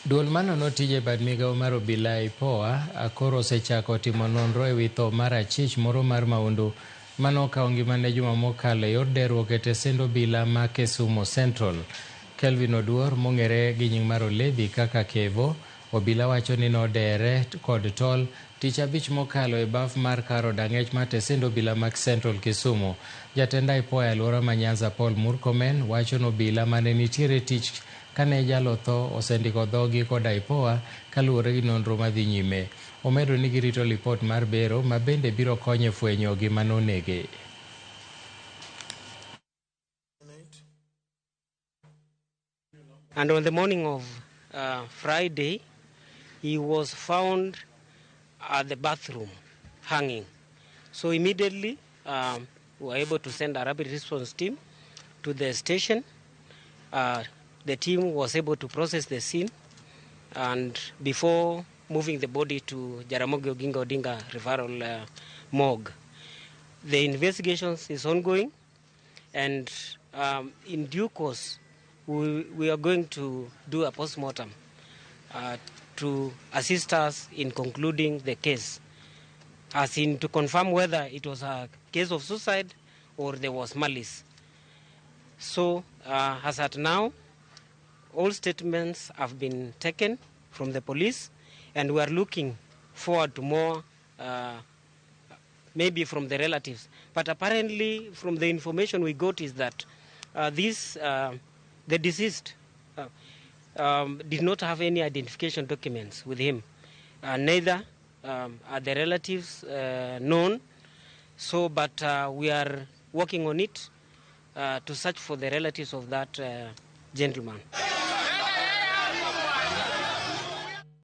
Duol manono tije bad migawo mar obila IPOA koro osechako timo nonro ewi tho mar achich moro mar maundu mane okawo ngimane juma mokalo e yor deruok e tesend obila ma Kisumu Central. Kelvin Oduor mong'ere gi nying mar Olevi kaka Kevo, obila wacho ni nodere kod tol tich abich mokalo e baf mar kar od ang'ech mar tesend obila ma Central Kisumu. Jatend IPOA e alwora ma Nyanza Paul Murkomen wacho ni obila mane nitiere tich kane jalo tho osendiko dhogi kod IPOA kaluwore gi nonro madhi nyime. Omedo ni girito lipot mar bero ma bende biro konyo e fwenyo gima nonege. And on the morning of Friday, he was found at the bathroom hanging. So immediately we were able to send a rapid response team to the station. The team was able to process the scene, and before moving the body to Jaramogi Oginga Odinga Referral Morgue. The investigations is ongoing, and in due course, we are going to do a postmortem to assist us in concluding the case, as in to confirm whether it was a case of suicide or there was malice. So, as at now, all statements have been taken from the police, and we are looking forward to more, maybe from the relatives. But apparently, from the information we got is that the deceased did not have any identification documents with him. Neither are the relatives known. But we are working on it to search for the relatives of that gentleman.